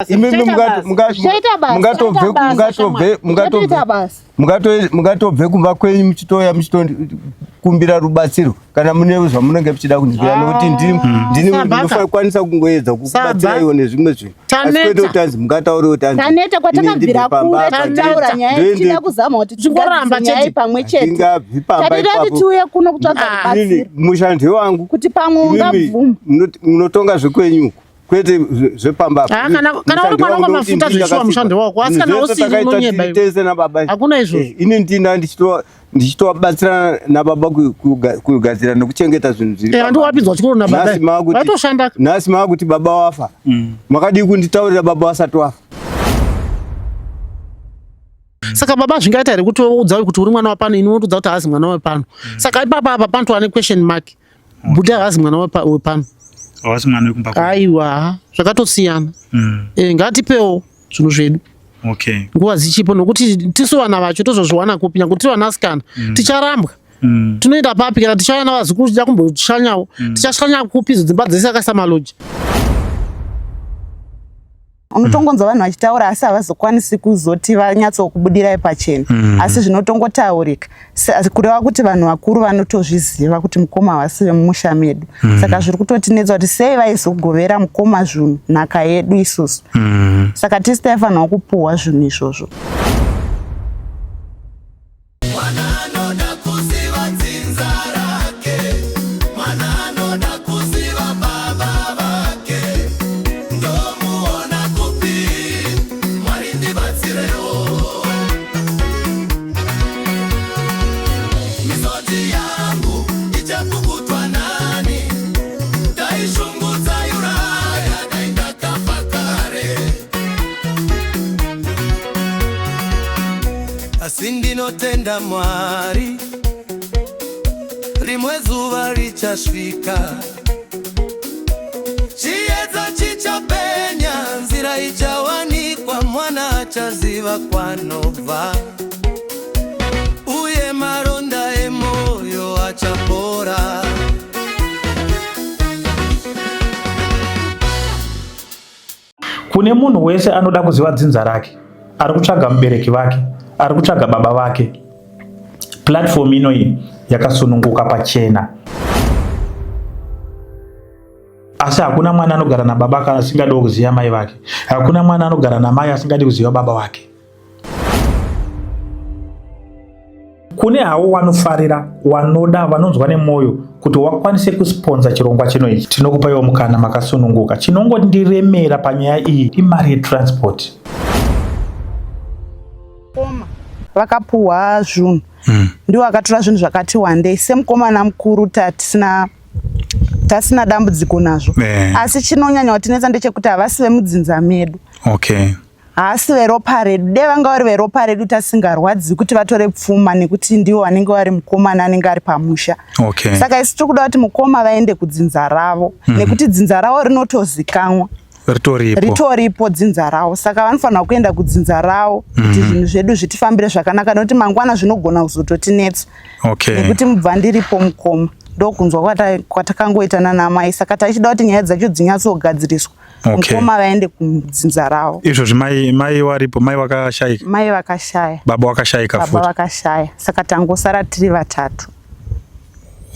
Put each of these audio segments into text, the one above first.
Imimi mungatobve kumba kwenyu muchitouya muchitokumbira rubatsiro kana mune zvamunenge muchida kunzwira nokuti ndini ndinokwanisa kungoedza kukubatsiraiwo nezvimwe zvinhu asi kwete kuti anzi mungataure kuti anzi taneta kwatakabvira kure tataura nyaya tichida kuzama kuti tingoramba chete pamwe chete tingabvi pamba ipapo tiuye kuno kutsvaga ah. rubatsiro mushandi wangu kuti pamwe ungabvuma munotonga zvekwenyu uko kwete zvepamba ah, kana uri mwana wako mafuta zvishuwa mushandi wako asi kana usiri unonyeba tese nababa hakuna izvozvo eh, ini ndina ndichitobatsirana nababa kugadzira nekuchengeta zvinhu zviri eh, handi wapinzwa chikoro nababa vatoshanda nhasi mava kuti baba wafa mm. makadii kunditaurira baba wasati wafa Saka baba zvingaita here kuti woudza kuti uri mwana wapano ini wotoudza kuti haazi mwana wepano. Mm. Saka ipapa apa panotova ne question mark. Okay. Buda haazi mwana wepano. Hawasi mwana wekumba. Aiwa, zvakatosiyana. Mm. Eh, ngatipewo zvinhu zvedu. Okay. Nguva dzichipo nokuti tisu vana vacho tozozviwana kupi nyange tiri vanasikana mm. ticharambwa. Mm. Tinoenda papi kana tichauya navazukuru tichida kumboshanyawo. Mm. Tichashanya kupi idzo dzimba dzese akaisa maloji. Unotongonzwa vanhu vachitaura asi havazokwanisi kuzoti vanyatsokubudirai pachena mm. Asi zvinotongotaurika kureva kuti vanhu vakuru vanotozviziva kuti mukoma havasi vemumusha medu mm. Saka zviri kutotinetsa kuti sei vaizogovera mukoma zvinhu nhaka yedu isusu mm. Saka tisi taifanirwa kupuhwa zvinhu izvozvo. Asi ndinotenda Mwari, rimwe zuva richasvika, chiedza chichapenya, nzira ichawanikwa, mwana achaziva kwanobva, uye maronda emoyo achapora. Kune munhu wese anoda kuziva dzinza rake, ari kutsvaga mubereki vake, ari kutsvaga baba vake. Platform ino iyi yakasununguka pachena. Asi hakuna mwana anogara nababa kana asingadi kuziva mai vake. Hakuna mwana anogara namai asingadi kuziva baba vake. Kune hawo wanofarira, wanoda, vanonzwa nemwoyo kuti wakwanise kusponsa chirongwa chino ichi. Tinokupaiwo mukana makasununguka. Chinongondiremera panyaya iyi imari yetransport. Mukoma vakapuhwa zvinhu mm. ndiwo akatora zvinhu zvakati wandei semukomana mukuru tatisina tasina dambudziko nazvo yeah. Asi chinonyanya kutinetsa ndechekuti havasi vemudzinza medu. Okay. Haasi veropa redu dai vanga vari veropa redu tasingarwadzi kuti vatore pfuma nekuti ndivo vanenge vari mukomana anenge ari pamusha. Okay. Saka isu tiri kuda kuti mukoma vaende kudzinza ravo mm -hmm. nekuti dzinza ravo rinotozikanwa ritoripo ritoripo dzinza ravo saka vanofanira kuenda kudzinza ravo kuti mm -hmm. zvinhu zvedu zvitifambire zvakanaka nekuti mangwana zvinogona kuzototinetsa. Okay. Nekuti mubva ndiripo mukoma ndokunzwa kwatakangoita nanamai saka tachida kuti nyaya dzacho dzinyatsogadziriswa. Okay. Mukoma vaende kudzinza ravo. Izvozvi mai mai waripo mai vakashaika. Mai vakashaya. Baba vakashaika futi. Baba vakashaya. Saka tangosara tiri vatatu.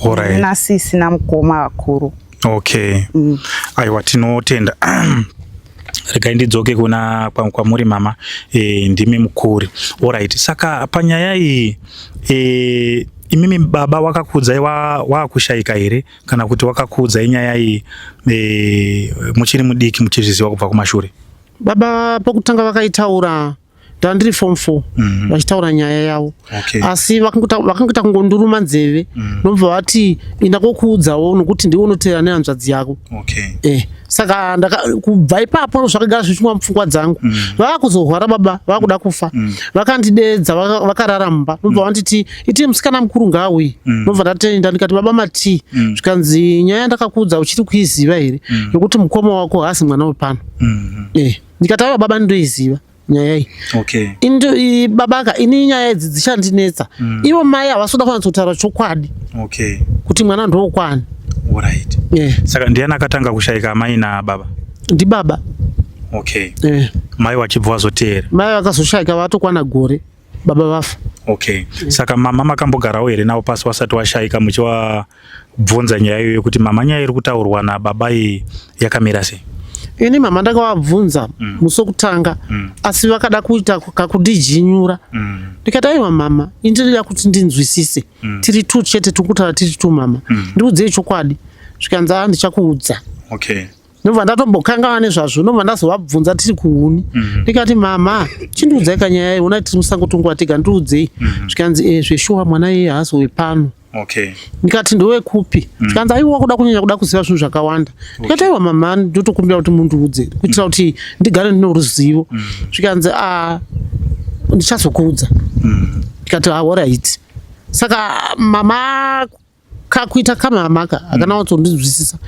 Alright. Nasisi namukoma vakuru. Okay. Mm. Aiwa tinotenda. Regai ndidzoke kuna kwamuri mama e, ndimi mukuri. Alright. Saka panyaya iyi e, imimi baba wakakudzai wakushaika wa here kana kuti wakakuudzai nyaya iyi e, muchiri mudiki muchizviziva kubva kumashure? Baba pokutanga vakaitaura ndandiri form 4 mm. vachitaura nyaya yavo okay. Asi vakangoita kungonduruma nzeve mm. nobva vati inda kokuudzawo nokuti ndiwe unoteera nehanzvadzi yako okay. Eh, saka kubva ipapo zvakagara zvichimwa mupfungwa dzangu mm. Vavakuzohwara baba vakuda kufa mm. Vakandideedza vakarara mumba nobva mm. vanditi iti musikana mukuru ngaauye mm. Nobva ndatenda ndikati baba matii mm. Zvikanzi nyaya yandakakuudza uchiri kuiziva here mm. Yokuti mukoma wako haasi mwana wepano mm. Eh, ndikati aiwa baba ndoiziva nyaya iyi. Okay. Indo babaka ini nyaya idzi dzichandinetsa mm. Ivo mai havasi kuda kunyatsotaura chokwadi. Okay. Kuti mwana ndowokwani. Alright. Yeah. Saka ndiani akatanga kushaika amai nababa? Ndibaba. Okay. Eh. Mai vachibva vazoteera. Mai vakazoshaika vatokwana gore baba vafa. Okay. Saka mama makambogarawo here navo pasi vasati vashaika muchivabvunza nyaya iyoyo yekuti mama nyaya iri kutaurwa nababa iyi yakamira sei? Ini mama ndakavabvunza musi wekutanga asi vakada kuita kakundijinyura. Ndikati aiwa mama, ini ndinoda kuti ndinzwisise. Tiri two chete tiri kutaura tiri two mama. Ndiudzei chokwadi. Zvikanzi ah ndichakuudza. Okay. Ndobva ndatombokanganwa nezvazvo ndobva ndazovabvunza tiri kuhuni. Ndikati mama, chindiudzai kanyaya iyi, honai tiri musango tonguva tega ndiudzei. Zvikanzi eh zveshuwa mwana iye haasi wepano. Okay. Ndikati ndowekupi? Zvikanzi aiwa kuda kunyanya kuda kuziva zvinhu zvakawanda. Ndikati aiwa mama ndotokumbira kuti mundiudze kuitira kuti ndigare ndine ruzivo. Zvikanzi ah ndichazokuudza. Ndikati ah alright. Saka mama kakuita kamama ka hakana kutsondinzwisisa.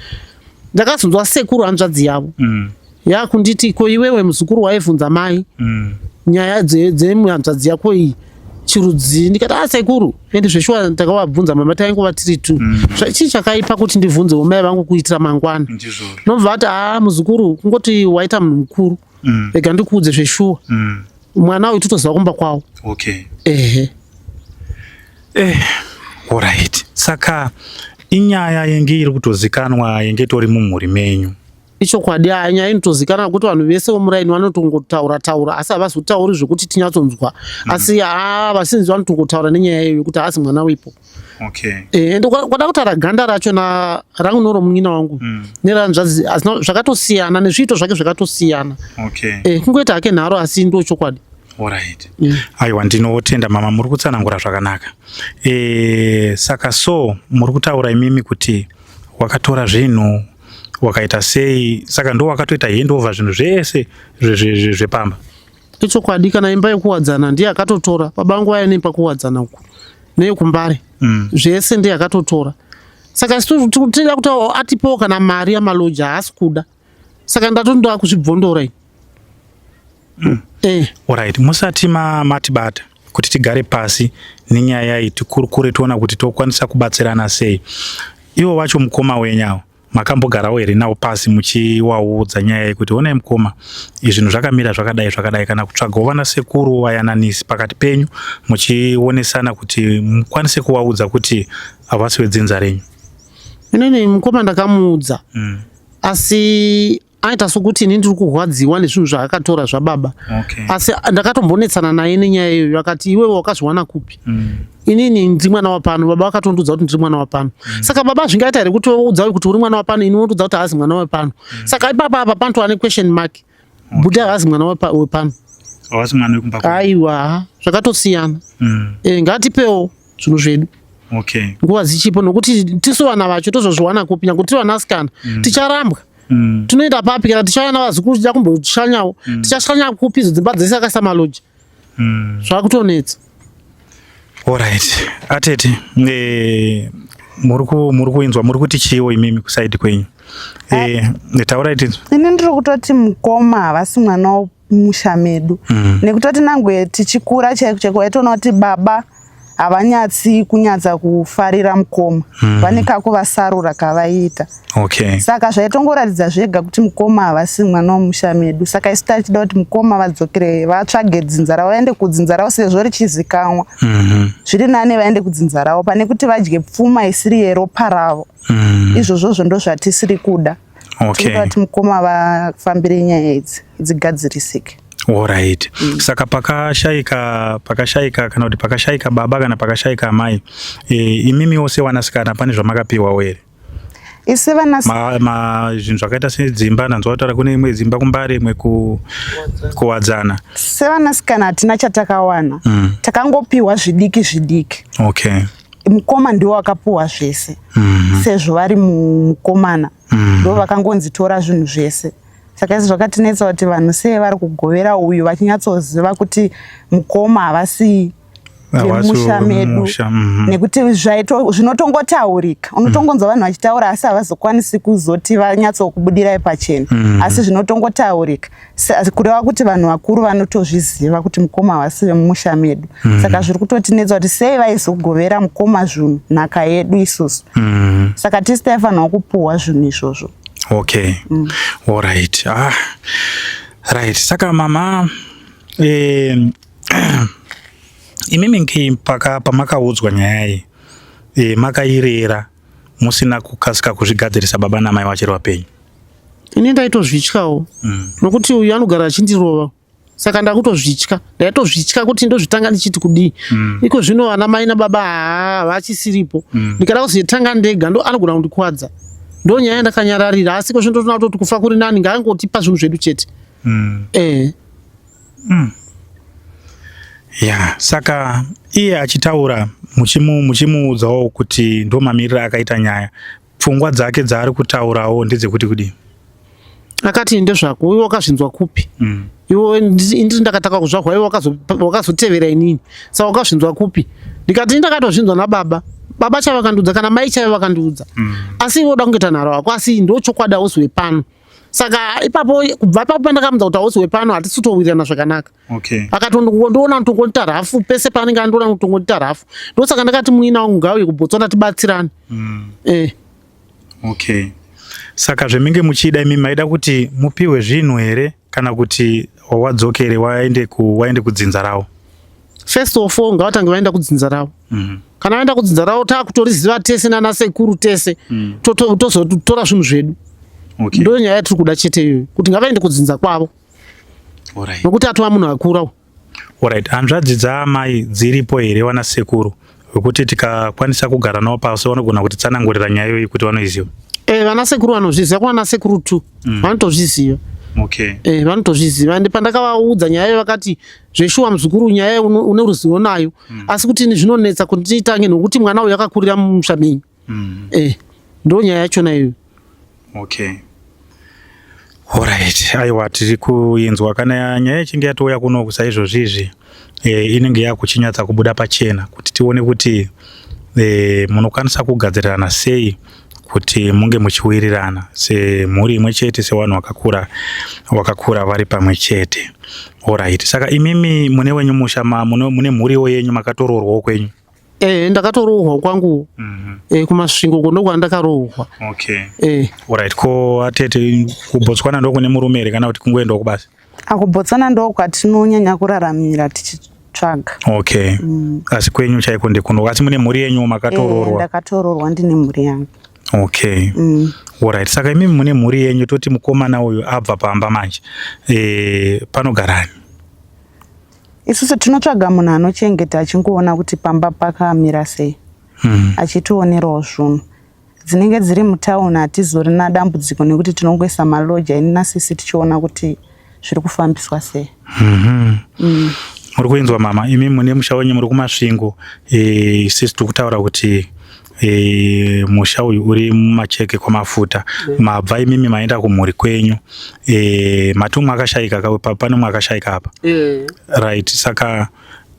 Ndakazonzwa sekuru hanzvadzi yavo yakunditi ko iwewe muzukuru waivhunza mai nyaya dzehanzvadzi yako iyi chirudzii? Ndikati ah sekuru ende zveshuwa ndakavabvunza mama taingova tiri two. Chii chakaipa kuti ndibvunzewo mai vangu kuitira mangwana? Ndobva vati ah muzukuru kungoti waita munhu mukuru rega ndikuudze zveshuwa mwana uyu totoziva kumba kwavo. Okay. Ehe. Alright. Saka inyaya yenge iri kutozikanwa yenge itori mumhuri menyu. Ichokwadi aya nyaya inotozikanwa kuti vanhu vese vomuraini vanotongotaura taura asi havazotauri zvekuti tinyatsonzwa. Asi haa vasinzi vanotongotaura nenyaya iyoyo yekuti haasi mwana wepo. Okay. Ende kwada kutaura ganda racho na rangu noromunyina wangu neranzvadzi hazina zvakatosiyana nezviito zvake zvakatosiyana. Okay. Kungoita hake nharo asi ndo chokwadi. Alright. Aiwa ndinotenda mama muri kutsanangura zvakanaka. Saka so muri kutaura imimi kuti wakatora zvinhu wakaita sei saka ndo wakatoita handover zvinhu zvese zvepamba. Ichokwadi kana imba yekuwadzana ndiye akatotora. Baba vangu vaiva neimba kuwadzana uku neyekumbare. Zvese ndiye akatotora. Saka isu tinoda kuti atipewo kana mari yamaloja haasi kuda. Saka ndatondoda kuzvibvondora ini. Alright, musati matibata kuti tigare pasi nenyaya iyi tikurukure tiona kuti tokwanisa kubatsirana sei. Ivo vacho mukoma wenyu avo makambogarawo here navo pasi muchiwaudza nyaya yekuti honai mukoma zvinhu zvakamira zvakadai zvakadai, kana kutsvagawo vana sekuru vayananisi pakati penyu muchionesana kuti mukwanise kuwaudza kuti havasi vedzinza renyu? Inini mukoma ndakamuudza. Asi aita sokuti ini ndiri kurwadziwa nezvinhu zvaakatora zvababa. Okay. Asi ndakatombonetsana naye nenyaya iyoyo akati iwewe wakazviwana kupi? Inini ndiri mwana wapano, baba vakatondiudza kuti ndiri mwana wapano. Saka baba zvingaita here kuti woudza kuti uri mwana wapano ini wondiudza kuti haazi mwana wepano? Saka ipapa apa panotova nequestion mark. Buda haazi mwana wepano. Havasi mwana wekumba kwenyu. Aiwa, zvakatosiyana. Ngatipewo zvinhu zvedu. Okay. Nguva dzichipo nokuti tisu vana vacho tozozviwana kupi nyange tiri vanasikana ticharambwa. Tinoenda papi kana tichauya navazukuru tichida kumboshanyawo. Tichashanya kupi idzo dzimba dzese akaisa maloji. Zvakutonetsa. Alright. Atete, muri kuinzwa muri kuti chiiwo imimi kusaidi kwenyu? Taurai tinzwe. Ini ndiri kutoti mukoma havasi mwana womusha medu. Nekutoti nangwe tichikura chaiko chaiko waitoona kuti baba havanyatsi kunyatsa kufarira mukoma. Vane kakuvasarura kavaiita. Okay. Saka zvaitongoratidza zvega kuti mukoma havasi mwana womusha medu. Saka isu tachida kuti mukoma vadzokere vatsvage dzinza ravo vaende kudzinza ravo sezvo richizikanwa. Zviri nane vaende kudzinza ravo pane kuti vadye pfuma isiri yeropa ravo. Izvozvozvo ndo zvatisiri kuda. Okay. Tinoda kuti mukoma vafambire nyaya idzi dzigadzirisike. Alright. Saka pakashaika kana kuti pakashaika baba kana pakashaika amai, imimiwo sevanasikana pane zvamakapiwawo here? Isi zvinhu zvakaita sedzimba, ndanzwa kutaura kune imwe dzimba kuMbare, imwe kuWadzana. Sevanasikana hatina chatakawana. Takangopiwa zvidiki zvidiki. Okay. Mukoma ndiwo wakapuwa zvese. Sezvo vari mukomana. Ndo vakangonzi tora zvinhu zvese. Saka izvi zvakatinetsa kuti vanhu sei vari kugovera uyu vachinyatsoziva kuti mukoma havasi vemusha medu. Nekuti zvinotongotaurika. Unotongonzwa vanhu vachitaura asi havazokwanisi kuzoti vanyatsokubudirai pachena. Asi zvinotongotaurika. Kureva kuti vanhu vakuru vanotozviziva kuti mukoma havasi vemumusha medu. Saka zviri kutotinetsa kuti sei vaizogovera mukoma zvinhu nhaka yedu isusu. Saka tisi taifanirwa kupuhwa zvinhu izvozvo. Okay. Alright. Right, saka mama imimi nki paka pamakaudzwa nyaya iyi makairera musina kukasika kuzvigadzirisa baba namai vachiri vapenyu? Ini ndaitozvityawo nokuti uyu anogara achindirova, saka ndakutozvitya, ndaitozvitya kuti ndozvitanga ndichiti kudii. Iko zvino vana mai nababa haa vachisiripo. Ndikada kuzotanga ndega ndo anogona kundikwadza, ndo nyaya yandakanyararira. Asi iko zvino ndotoona kutoti kufa kuri nani, ngaangotipa zvinhu zvedu chete. Ya, saka iye achitaura muchimuudzawo kuti ndo mamiriro akaita nyaya, pfungwa dzake dzaari kutaurawo ndedzekuti kudii? Akati ndezvako, iwe wakazvinzwa kupi? Iwe ndiri ndakataka kuzvarwa, iwe wakazotevera inini, saka wakazvinzwa kupi? Ndikati ndakatozvinzwa nababa, baba chaivo vakandiudza, kana mai chaivo vakandiudza. Asi iwe uda kungoita nharo wako, asi ndo chokwadi, hausi wepano. Saka ipapo, kubva ipapo pandakamudza kuti hausi wepano, hatisi kutowirirana zvakanaka. Akatondiona kutongonita rafu pese paanenge andiona kutongonita rafu. Ndosaka ndakati muina wangu ngauye kuBotswana tibatsirane. Okay, saka zveminge muchida imi maida kuti mupiwe zvinhu here, kana kuti wadzokere waende kudzinza ravo? First of all ngavatange vaenda kudzinza ravo. Kana vaenda kudzinza ravo, taakutoriziva tese nana sekuru tese, tozotora zvinhu zvedu. Ndo nyaya yatiri kuda chete iyoyo, kuti ngavaende kudzinza kwavo, nokuti atova munhu akura. Alright, hanzvadzi dzaamai dziripo here, wana sekuru wekuti tikakwanisa kugara navo pasi vanogona kutitsanangurira nyaya iyoyi kuti vanoiziva? Vana sekuru vanozviziva, kuvana sekuru tu vanotozviziva. Vanotozviziva, ende pandakavaudza nyaya iyo vakati zveshuwa muzukuru, nyaya une ruzivo nayo, asi kuti zvinonetsa kuti tiitange nokuti mwana uyu akakurira mumusha menyu. Ndo nyaya yachona iyoyo. Okay. Alright, aiwa, tiri kuinzwa. Kana nyaya ichinge yatouya kunoku saizvozvi izvi, inenge yakuchinyatsa kubuda pachena kuti tione kuti munokwanisa kugadzirirana sei kuti munge muchiwirirana semhuri imwe chete, sevanhu wakakura vari pamwe chete. Alright, saka imimi mune wenyu musha, mune mhuriwo yenyu, makatoroorwawo kwenyu? Ndakatoroorwa kwangu kuMasvingo uko ndokwandakaroorwa. Alright, ko atete, kuBotswana ndokune murume here, kana kuti kungoendawo kubasa? AkuBotswana ndo kwatinonyanya kuraramira tichitsvaga. Okay, asi kwenyu chaiko ndekuno, asi mune mhuri yenyu makatoroorwa? Ndakatoroorwa, ndine mhuri yangu. Okay. Alright, saka imimi mune mhuri yenyu, toti mukomana uyu abva pamba manje, panogarani? Isusu tinotsvaga munhu anochengeta, achingoona kuti pamba pakamira sei, achitionerawo zvinhu dzinenge dziri mutauni. Hatizorina dambudziko nekuti tinongoisa maloja, ini nasisi tichiona kuti zviri kufambiswa sei. Muri kuinzwa mama, imi mune musha wenyu muri kuMasvingo, sisi tiri kutaura kuti musha uyu uri muMacheke kwaMafuta. Mabva imimi maenda kumhuri kwenyu, mati umwe akashayika, pane umwe akashayika apa. Right, saka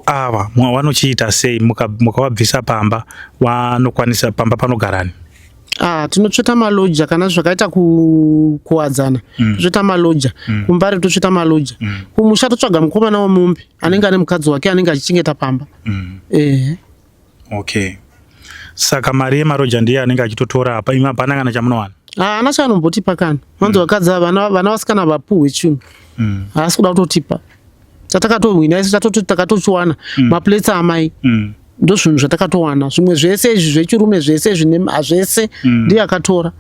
ava vanochiita sei mukavabvisa pamba? Vanokwanisa pamba panogarani? Ah, tinotsveta maloja kana zvakaita kuwadzana. Totsveta maloja kuMbare, totsveta maloja kumusha, totsvaga mukomana wemombe anenge ane mukadzi wake anenge achichengeta pamba. Okay, saka mari yemaroja ndiye anenge achitotora apa, imi hapana kana chamunowana? Haana chaanombotipa kana vanzi vakadzi ava, vana vasikana vapuhwe chinhu. Haasi kuda kutotipa chatakatohwina isu, tatoti takatochiwana maplates amai. Ndo zvinhu zvatakatowana, zvimwe zvese izvi zvechirume zvese zvine zvese ndiye akatora.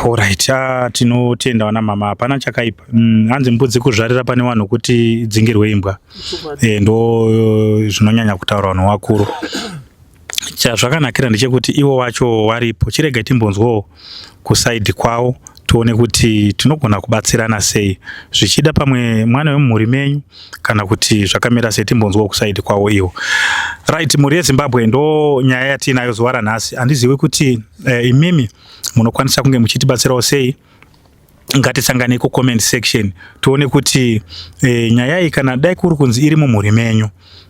Alright, ah, tinotenda vana mama, hapana chakaipa. Hanzi mbudzi kuzvarira pane vanhu kuti idzingirwe imbwa. Ndo zvinonyanya kutaura vanhu vakuru. Chazvakanakira ndechekuti ivo vacho varipo, chirega timbonzwawo kusaidhi kwavo tione kuti tinogona kubatsirana sei, zvichida pamwe mwana wemumhuri menyu kana kuti zvakamira sei, timbonzwawo kusaidhi kwavo ivo. Right, mhuri yeZimbabwe, ndo nyaya yatiinayo zuva ranhasi. Handizivi kuti imimi munokwanisa kunge muchitibatsirawo sei. Ngatisanganei kucomment section tione kuti nyaya iyi, kana dai kuri kunzi iri mumhuri menyu,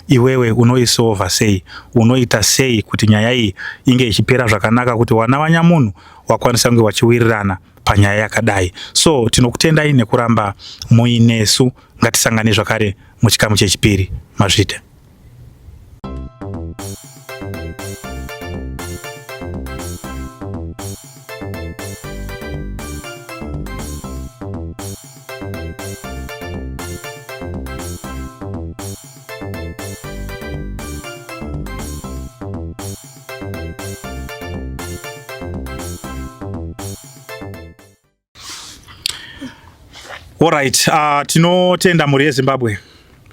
iwewe unoisova sei, unoita sei kuti nyaya iyi inge ichipera zvakanaka, kuti wana vanyamunhu wakwanisa kunge wachiwirirana panyaya yakadai. So tinokutendai nekuramba muinesu. Ngatisangane zvakare muchikamu chechipiri. Mazvita. Alright, tinotenda mhuri yeZimbabwe.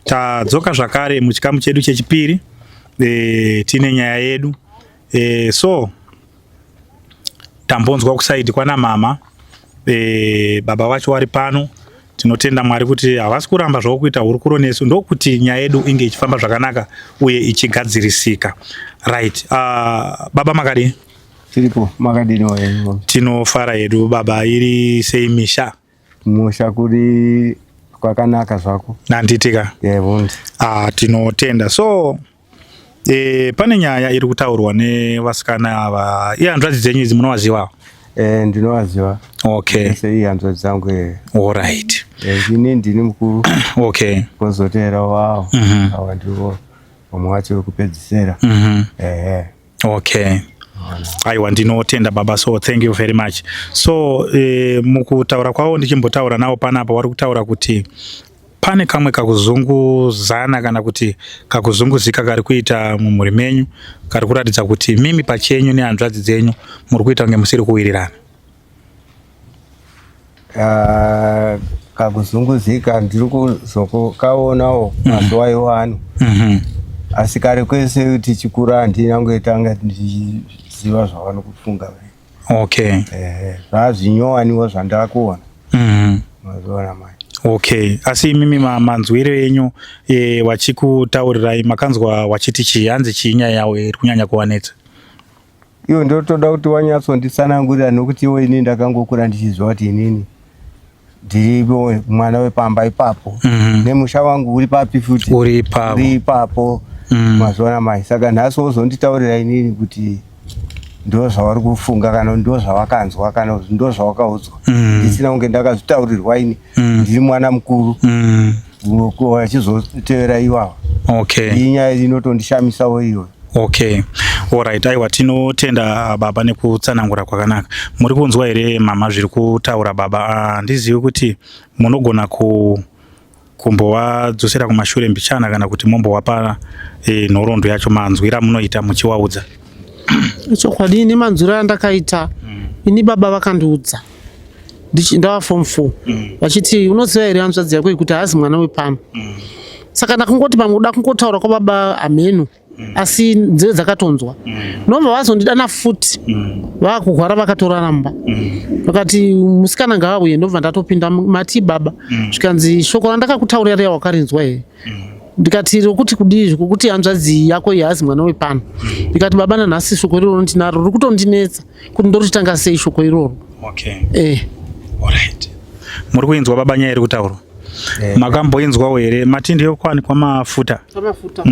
Tadzoka zvakare muchikamu chedu chechipiri. Tine nyaya yedu. So tambonzwa kusaidi kwana mama baba vacho vari pano. Tinotenda Mwari kuti havasi kuramba zvavo kuita hurukuro nesu, ndokuti nyaya yedu inge ichifamba zvakanaka uye ichigadzirisika. Right. Baba makadii? Tiripo, makadini wayo? Tinofara hedu baba, iri sei misha? Musha kuri kwakanaka zvako. Nanditika. Yebo. Tinotenda. So pane nyaya iri kutaurwa nevasikana ava. Ihanzvadzi dzenyu idzi munovaziva? Ndinovaziva. Okay. Ese ihanzvadzi dzangu. All right. Ini ndini mukuru. Okay. Kozotera wavo. Ava ndivo vamwe vacho vekupedzisira. Okay. Aiwa, ndinotenda baba, so thank you very much. So mukutaura kwavo ndichimbotaura navo panapa, vari kutaura kuti pane kamwe kakuzunguzana kana kuti kakuzunguzika kari kuita mumhuri menyu, kari kuratidza kuti mimi pachenyu nehanzvadzi dzenyu muri kuita kunge musiri kuwirirana. Kakuzunguzika ndiri kuzokaonawo mazuva iwo ano. Asi kare kwese tichikura handina kungetanga ndichiziva zvavanokufunga. Okay. Zvazvinyowaniwo zvandakuona mazuva mai. Okay. Asi imimi manzwiro enyu wachikutaurirai makanzwa wachiti chii, hanzi chii nyaya yavo iri kunyanya kuvanetsa? Iwo ndotoda kuti wanyatsonditsanangurira, nokuti iwo inini ndakangokura ndichiziva kuti inini ndiri mwana wepamba ipapo. Nemusha wangu uri papi futi? Uri ipapo. Uri ipapo. Mazuva mai. Saka nhasi wozonditaurira inini kuti ndo zvavari kufunga kana ndo zvavakanzwa kana ndo zvavakaudzwa, ndisina kunge ndakazvitaurirwa ini. Ndiri mwana mukuru, vachizotevera iwawa. Okay. Iyi nyaya inotondishamisawo iyoyo. Okay. Alright, aiwa tinotenda baba nekutsanangura kwakanaka. Muri kunzwa here mama zviri kutaura baba? Handizivi kuti munogona kumbovadzosera kumashure mbichana kana kuti mombovapa nhoroondo yacho manzwira amunoita muchiwaudza. Chokwadi, ini manzwiro andakaita, ini baba vakandiudza ndava form 4, vachiti, "Unoziva here hanzvadzi yako yekuti haazi mwana wepano?" Saka ndakungoti pamwe kuda kungotaura kwababa, hameno, asi nzeve dzakatonzwa. Nobva vazondidana futi vakurwara vakatoraramba, vakati, "Musikana ngaauye." Ndobva ndatopinda, mati baba, zvikanzi, "Shoko randakakutaurira riya wakarinzwa here?" Ndikati, "Rokuti kudii?" "Kokuti hanzvadzi yako iyi haazi mwana wepano." Ndikati, "Baba, nanhasi shoko iroro ndinaro, riri kutondinetsa kuti ndorotanga sei shoko iroro." Okay. Alright. Muri kuinzwa baba nyaya iri kutaurwa? Makamboinzwawo here? Mati ndiyo kwani kwamafuta? Amafuta.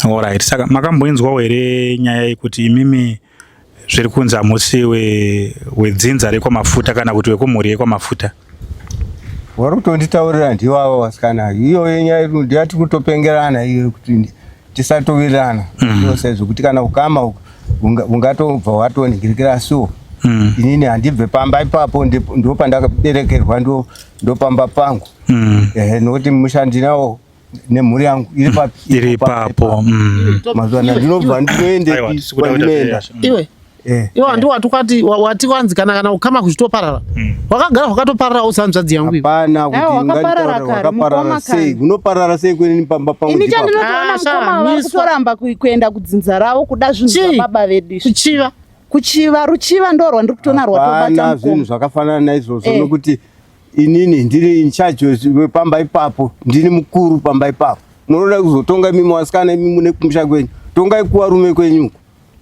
Alright. Saka makamboinzwawo here nyaya yekuti imimi zviri kunzi hamusi wedzinza rekwamafuta kana kuti wekumhuri yekwamafuta? Vari kutonditaurira ndiwavo vasikana. Iyoyo nyaya ndiyati kutopengerana iyo kuti tisatowirirana saizvo, kuti kana ukama ungatobva watonhingirikira so. Inini handibve pamba ipapo, ndo pandakaberekerwa, ndo pamba pangu. Ehe, nokuti musha ndinawo nemhuri yangu iri papi? Iri ipapo. Mazuva ano ndinobva Aiwa, ndinoendepi tisi kuda kuita kwandinoenda? Iwe, iwe handi wati kwati wati kwanzi kana ukama kuchitoparara, wakagara hwakatoparara usi hanzvadzi yangu iwe. Hapana kuti Aiwa, hwakaparara unganditaurira kare, hwakaparara mukoma sei? kare. Unoparara sei kwenini pamba pangu? Ini Ndipapo. chandinotoona, Ah, sha, mukoma vari miswa. kutoramba kuenda kudzinza ravo, kuda zvinhu Chii? zvababa vedu izvi. Kuchiva. Kuchiva, ruchiva ndo rwandiri kutoona rwatobata Hapana zvinhu mukoma. zvakafanana naizvozvo, nokuti inini ndiri in charge wepamba ipapo, ndini mukuru pamba ipapo. Munoda kuzotonga imimi vasikana, imi mune kumusha kwenyu, tongai kuvarume kwenyuko.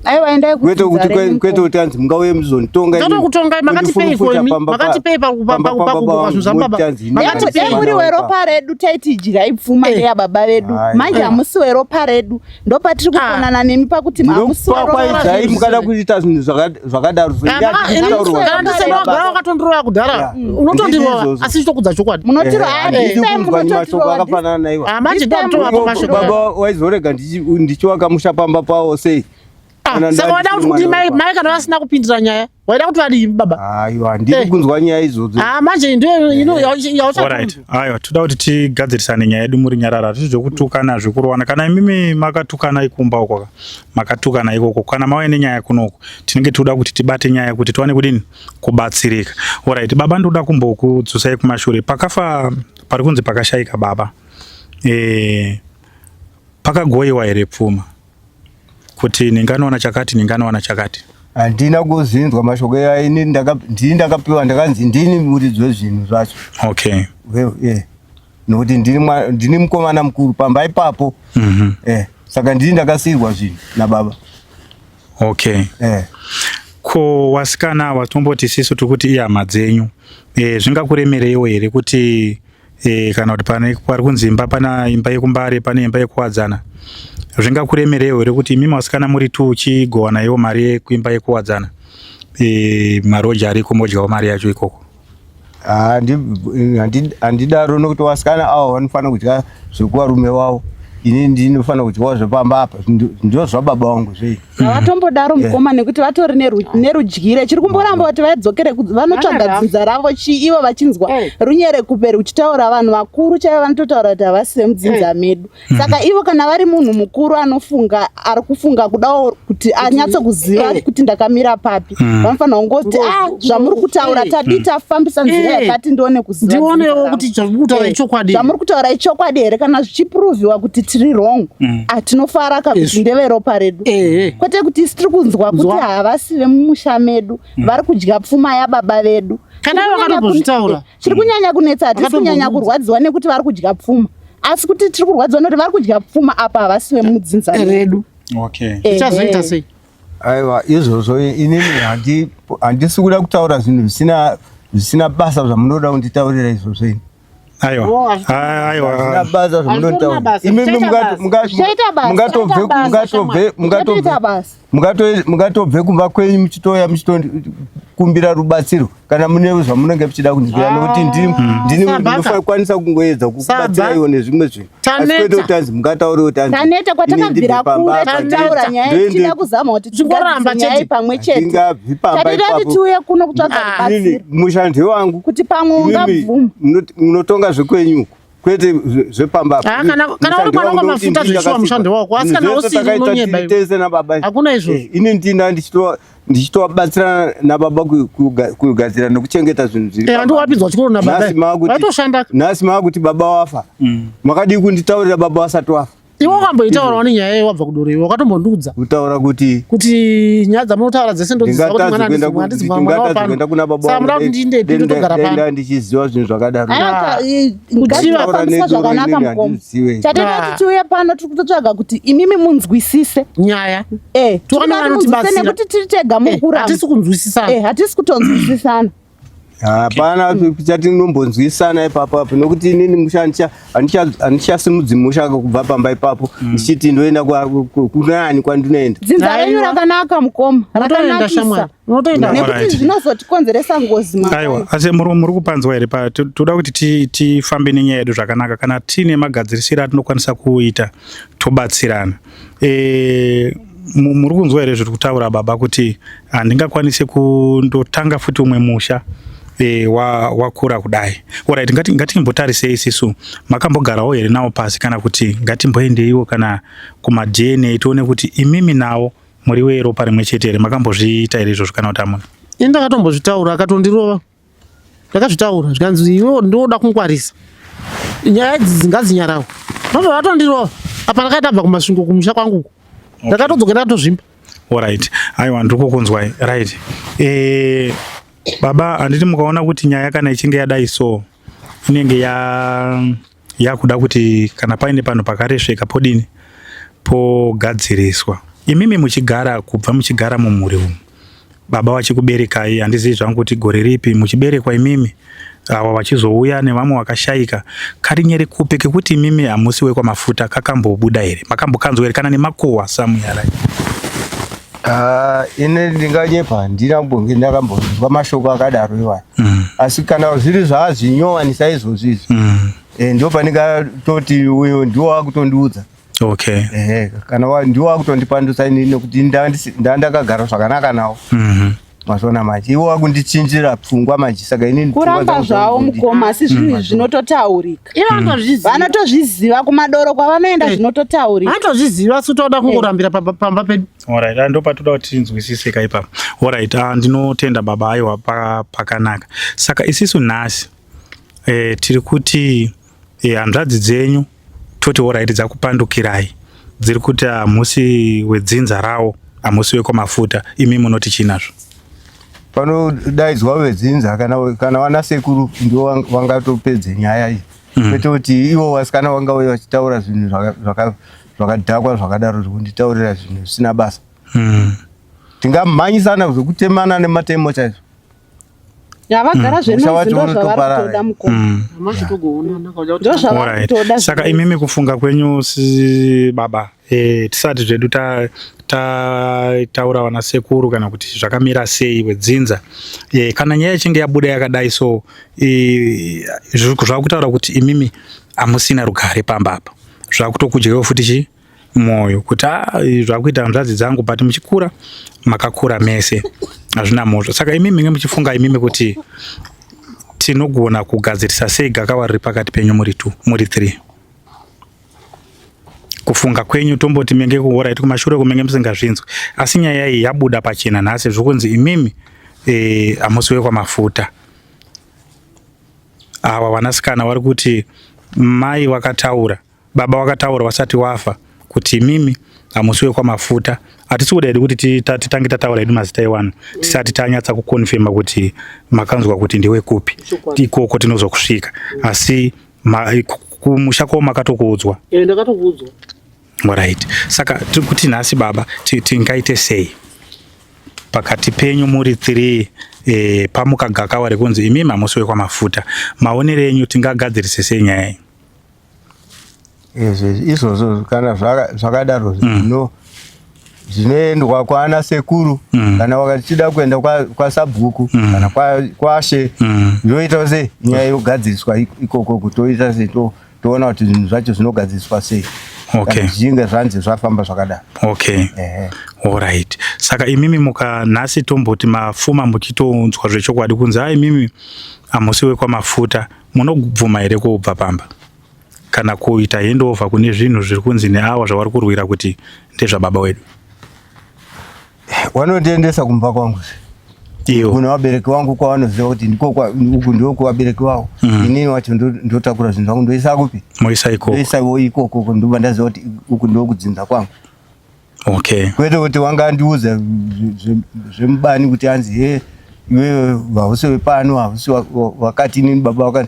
Aiwa, endai Kwete kudzinza kuti renyu, kwete mukoma. kuti anzi mungauye muzonditonga inini. Totokutongai, makatipei Kundifurufuta imi? pamba Makatipei pamba pakupa pababa zvinhu vangu, zvababa? moti anzi inini Makatipei? Dai muri mwana weropa redu taiti idyai pfuma ndeyababa vedu. Ai. Manje hamusi weropa redu, ndopatiri kukonana nemi pakuti hamusi weropa Ndinokukwaidzai redu. mukada kuita zvinhu zvakadaro. So Kana ndisema wakatondirova kudhara, unotondirova, Ndizvozvo. asi chitokudza chokwadi. Munotirova Handidi this time, kunzwa mashoko munototirova. akafanana naiwa. Ah, manje This time ndotorova mashoko. Baba waizorega ndichiwaka musha pamba pavo sei? Ah, saka waida kuti kuti mai mai kana vasina kupindira nyaya waida kuti vadii baba? Aiwa, ndiri eh. kunzwa nyaya idzodzo. Ah, manje ndiyo ino yaucha. Alright. Aiwa, toda kuti tigadzirisane nyaya yedu muri nyarara. Hatisi zvekutukana zvekurowana. Kana imimi makatukana ikumba uko makatukana ikoko. Kana mauya nenyaya kunoko, tinenge toda kuti tibate nyaya kuti tiwane kudini kubatsirika. Alright, baba ndoda kumbokudzosai kumashure. Pakafa pari kunzi pakashaika baba. Eh, pakagoiwa here pfuma? Kuti ndinganowana chakati ndinganowana chakati. Handina kuzinzwa mashoko aya ini ndini ndakapiwa ndakanzi ndini muridzi wezvinhu zvacho. Okay. Well, yeah. Nokuti ndini mukomana mukuru pamba ipapo. Eh, saka ndini ndakasiirwa zvinhu nababa. Okay. Eh. Ko wasikana awa tomboti isisu tiri kuti ihama dzenyu. Eh, zvingakuremereiwo here kuti e, kana kuti pane pari kunzi imba pana imba yekumbare pane imba yekuwadzana zvingakuremereiwo here kuti imimi vasikana muri tu uchigowana iwo mari yekuimba yekuwadzana e, maroja ariko modyawo mari yacho ikoko? Handidaro nokuti vasikana avo vanofanira kudya zvekuvarume vavo, ini ndinofanira kudyawo zvepamba apa, ndizvo zvababa vangu zvei. Havatombodaro mukoma nekuti vatori nerudyire chiri kumboramba kuti vadzokere vanotsvaga dzinza ravo chii ivo vachinzwa runyerekupe ruchitaura vanhu vakuru chaivo vanototaura kuti havasi vemudzinza medu. Saka ivo kana vari munhu mukuru anofunga ari kufunga kudawo kuti anyatsokuziva kuti ndakamira papi, vanofanira kungoti ah zvamuri kutaura tadii tafambisa nzira yakati ndione kuziva ndionewo kuti zvamuri kutaura ichokwadi. Zvamuri kutaura ichokwadi here? Kana zvichipruvhiwa kuti tiri wrong, ah, tinofara ka kuti ndeveropa redu, kwete kuti isi tiri kunzwa kuti havasi vemumusha medu, vari kudya pfuma yababa vedu. Kana vakatombozvitaura. Chiri kunyanya kunetsa, hatisi kunyanya kurwadziwa nekuti vari kudya pfuma, asi kuti tiri kurwadziwa nekuti vari kudya pfuma apa havasi vemudzinza redu. Okay. Tichazoita sei? Aiwa, izvozvo inini handisi kuda kutaura zvinhu zvisina basa zvamunoda kunditaurira izvozvo ini. Aiwa. Aiwa. Zvisina basa zvamunonditaurira. Imimi mungatobve kumba kwenyu muchitouya muchitokumbira rubatsiro kana mune zvamunenge muchida kundigira, nokuti ndini ndinokwanisa kungoedza kukubatsiraiwo nezvimwe zvinhu, asi kwete kuti anzi mungataure kuti anzi Taneta kwatakabvira kure tichitaura nyaya tichida kuzama kuti Chingoramba tigadzise nyaya chete. pamwe chete. Ndingabvi pamba Tatida kuti ipapo. tiuye kuno kutsvaga Inini rubatsiro musha ndewangu. kuti pamwe Imimi ungabvuma. munotonga zvekwenyu uko kwete zvepamba apa. Ah, kana uri mwana Mushandi wangu wamafuta ndokuti ndini zveshuwa mushandi wako. Asi kana Zvese usiri takaita unonyeba tiri iwe. tese nababa. Hakuna izvozvo. Ini ndina ndichitobatsirana nababa kugadzira nekuchengeta zvinhu zviri Eh, pamba. handiwapinzwa chikoro nababa. Nhasi maakuti- Vaitoshanda. Nhasi maakuti baba wafa. Makadii kunditaurira baba wasati wafa? Iwe wakamboitaurawo nenyaya iye wabva kudoro iwe wakatombondiudza Kutaura kuti kuti nyaya dzamunotaura dzese ndodziziva kuti mwana ndingatadza handisi handisi mwana ndingatadza wapano. kuenda kuna baba Saka wangu muda kuti ndiendepi ndotogara pano. denda ndichiziva zvinhu zvakadaro. Ngazvifambiswa Kutaura zvakanaka nedoro mukoma. inini handizive. Chatida Ah. kuti tiuye pano tiri kutotsvaga kuti imimi munzwisise Nyaya. Eh, Tione tiri kuda kuti munzwisise vanotibatsira. nekuti tiri tega muri Eh, kuramba. Hatisi kunzwisisana. Eh, hatisi kutonzwisisana. Hapana chatinombonzwisana ipapo apo, nokuti inini musha handichasimudzi musha kubva pamba ipapo ndichiti ndoenda kunani kwandinoenda. Dzinza renyu Aiwa. rakanaka mukoma, Unotoenda rakanakisa shamwari. Unotoenda. nekuti Alright. zvinozotikonzeresa ngozi mangwana. Aiwa, asi muri kupanzwa here? Toda kuti tifambe nenyaya yedu zvakanaka. Kana tiine magadzirisiro atinokwanisa kuita tobatsirana. Muri kunzwa here zviri kutaura baba kuti handingakwanisi kundotanga futi umwe musha wakura kudai? Alright, ngatimbotarisei isisu makambogarawo here nawo pasi, kana kuti ngatimboendeiwo kana kuma DNA tione kuti imimi nawo muri weropa rimwe chete here? Makambozviita here izvozvo kana kuti hamuna? Ini ndakatombozvitaura akatondirova. Ndakazvitaura zvikanzi iwe ndoda kungwarisa. Nyaya idzi dzingazinyarawo. Vabva vatondirova. Apa ndakaita abva kuMasvingo kumusha kwangu uko. Ndakatodzoka ndakatozvimba. Alright. Aiwa, ndiri kukunzwai. Right. Baba, handiti mukaona kuti nyaya kana ichinge yadai so inenge yakuda kuti kana paine panhu pakaresveka podini pogadziriswa. Imimi muchigara kubva muchigara mumhuri umu, baba vachikuberekai, handizivi zvangu kuti gore ripi muchiberekwa imimi, ava vachizouya nevamwe vakashaika, karinyere kupe kekuti imimi hamusi wekwaMafuta kakambobuda here? Makambokanzwa here kana nemakuhwa samuyara? Ah, ini ndinganyepa, handina kumbonge ndakambonzwa mashoko akadaro iwayo, asi kana zviri zvaazvinyowanisa izvozvo izvi, ndo pandingatoti uyo ndiwo wakutondiudza. Okay. Ehe, kana ndiwo wakutondipandutsa inini nekuti ndandakagara zvakanaka nawo. Mazona manje iwo wakundichinjira pfungwa manje saka inini kuramba zvavo mukoma asi zvinhu izvi zvinototaurika. Vanotozviziva kumadoro kwavanoenda zvinototaurika. Vanotozviziva asi toda kungorambira pamba pedu. Alright, ah, ndopatoda kuti tinzwisise ka ipapo. Alright, ah, ndinotenda baba aiwa pakanaka. Saka isisu nhasi eh, tiri kuti eh, hanzvadzi dzenyu toti alright dzakupandukirai dziri kuti hamusi wedzinza rawo hamusi wekwamafuta imi munoti chii nazvo? Panodaidzwa vedzinza kana vana sekuru ndivo vangatopedze nyaya iyi. Kwete kuti ivo vasikana vangauya vachitaura zvinhu zvakadhakwa zvakadaro zvekunditaurira zvinhu zvisina basa. Tingamhanyisana zvekutemana nematemo chaizvo. Yavagara zvenozi ndozvavarikutoda mukoma. Ndozvavarikutoda. Saka imimi kufunga kwenyu baba tisati zvedu taura vana sekuru kana kuti zvakamira sei wedzinza kana nyaya ichinge yabuda yakadai so zvakutaura kuti imimi hamusina rugare pamba apa zvakutokudyawo futi chi moyo kuti zvakuita hanzvadzi dzangu but muchikura makakura mese hazvina mhosva. Saka imimi minge muchifunga imimi kuti tinogona kugadzirisa sei gakava riri pakati penyu muri 2 muri 3 kufunga kwenyu tomboti menge kuhorait kumashure kumenge musingazvinzwi asi nyaya iyi yabuda pachena nhasi zvokunzi imimi hamusi wekwamafuta. Awa vanasikana vari kuti mai vakataura baba wakataura wasati wafa kuti imimi hamusi wekwamafuta. Hatisi kuda hedu kuti titange tataura hedu mazita ewanhu tisati tanyatsa kukonfirma kuti makanzwa kuti ndewekupi ikoko tinozokusvika asi kumusha kwavo makatokuudzwa. Ndakatokuudzwa. Alright. Saka tiri kuti nhasi baba tingaite sei pakati penyu muri 3 pamuka gakawa rekunzi imimi hamusi wekwamafuta maonero enyu tingagadzirise sei nyaya iyi? Izvozvo kana zvakadaro zvinoendwa kwana sekuru kana wakachida kuenda kwasabhuku kana kwashe yoita sei nyaya yogadziriswa ikoko kutoita sei toona kuti zvinhu zvacho zvinogadziriswa sei. Okay. Zvichinge zvanzi zvafamba zvakadaro. Okay. Alright. Saka imimi muka nhasi tomboti mafuma muchitonzwa zvechokwadi kunzi hai imimi hamusi wekwamafuta munobvuma here kubva pamba kana kuita handover kune zvinhu zviri kunzi neawa zvavari kurwira kuti ndezvababa wedu? Vanondiendesa kumba kwangu. Iyo. Kuna vabereki vangu kwavanoziva kuti ndiko uku ndiko kuvabereki vavo. Inini wacho ndotakura zvinhu zvangu ndoisa kupi? Moisa ikoko. Ndoisa ikoko ndobva ndaziva kuti uku ndiko kudzinza kwangu. Okay. Kwete kuti wanga andiudza zvemubani kuti anzi he iwewe hausi wepano hausi wakati inini baba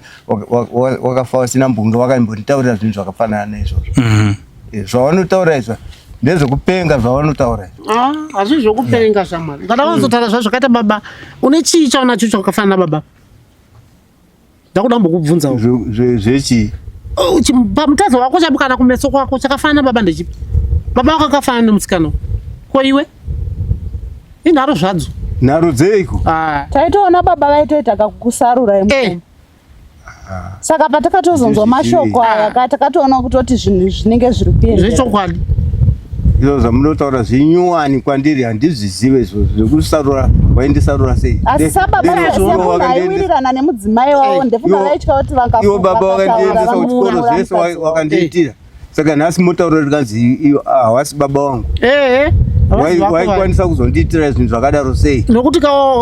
wakafa wasina mbunge wakambonditaurira zvinhu zvakafanana naizvozvo. Zvavanotaura izvo ndezvekupenga zvavanotaura izvo. Hazvi zvekupenga shamwari. Kana vazotaura zvazvakaita baba, une chii chaunacho chakafanana baba? Ndakuda kumbokubvunzawo. Zvechii? Pamutadzo wako chaipo kana kumeso kwako chakafanana baba ndechipi? Baba wako akafanana nemusikana. Ko iwe? Inharo zvadzo. Nharo dzeiko? Taitoona baba vaitoita kakukusarura imukoma. Saka patakatozonzwa mashoko aya takatoona kutoti zvinhu zvinenge zviri kuenda. Zvechokwadi. Izvo zvamunotaura zvinyuwani kwandiri handizvizive izvozvo zvekusarura waindisarura sei? Asi sababa aiwirirana nemudzimai wavo ndefunga vaitya kuti vakafunga. Ivo baba vakandiendesa kuchikoro zvese wakandiitira. Saka nhasi motaura rikanzi hawasi baba wangu. Waikwanisa kuzondiitira zvinhu zvakadaro sei? Nokuti